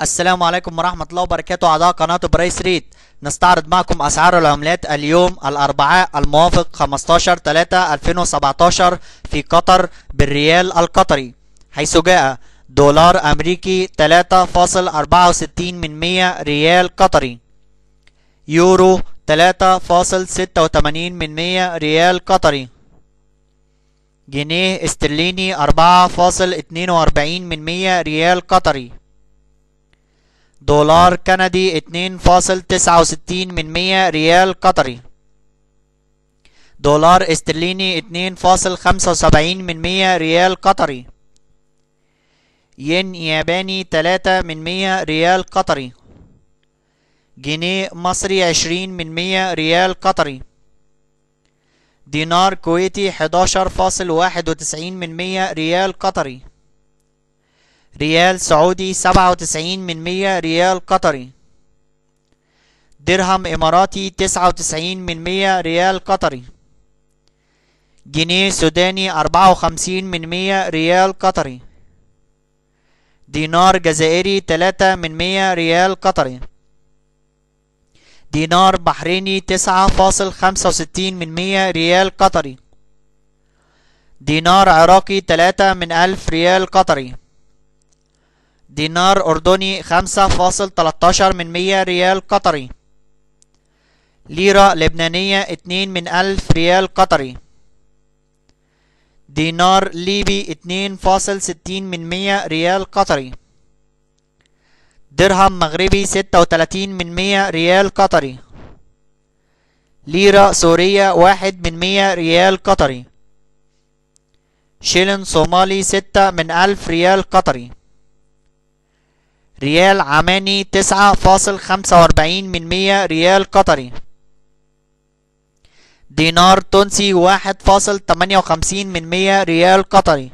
السلام عليكم ورحمة الله وبركاته. أعضاء قناة Price Rate، نستعرض معكم أسعار العملات اليوم الأربعاء الموافق 15/3/2017 في قطر بالريال القطري، حيث جاء دولار أمريكي 3.64 من 100 ريال قطري، يورو 3.86 من 100 ريال قطري، جنيه استرليني 4.42 من 100 ريال قطري، دولار كندي 2.69 من 100 ريال قطري، دولار استرليني 2.75 من 100 ريال قطري، ين ياباني 3 من 100 ريال قطري، جنيه مصري 20 من 100 ريال قطري، دينار كويتي 11.91 من 100 ريال قطري، ريال سعودي 97 من 100 ريال قطري، درهم إماراتي 99 من 100 ريال قطري، جنيه سوداني 54 من 100 ريال قطري، دينار جزائري 3 من 100 ريال قطري، دينار بحريني 9.65 من 100 ريال قطري، دينار عراقي 3 من 1000 ريال قطري، دينار أردني 5.13 من 100 ريال قطري، ليرة لبنانية 2 من 1000 ريال قطري، دينار ليبي 2.60 من 100 ريال قطري، درهم مغربي 36 من 100 ريال قطري، ليرة سورية 1 من 100 ريال قطري، شيلن صومالي 6 من 1000 ريال قطري، ريال عماني 9.45 من 100 ريال قطري، دينار تونسي 1.58 من 100 ريال قطري،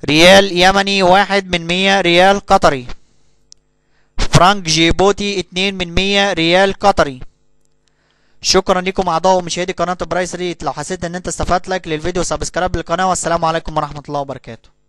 ريال يمني 1 من 100 ريال قطري، فرنك جيبوتي 2 من 100 ريال قطري. شكرا لكم اعضاء ومشاهدي قناة Price Rate. لو حسيت ان انت استفدت like للفيديو، subscribe للقناة، والسلام عليكم ورحمة الله وبركاته.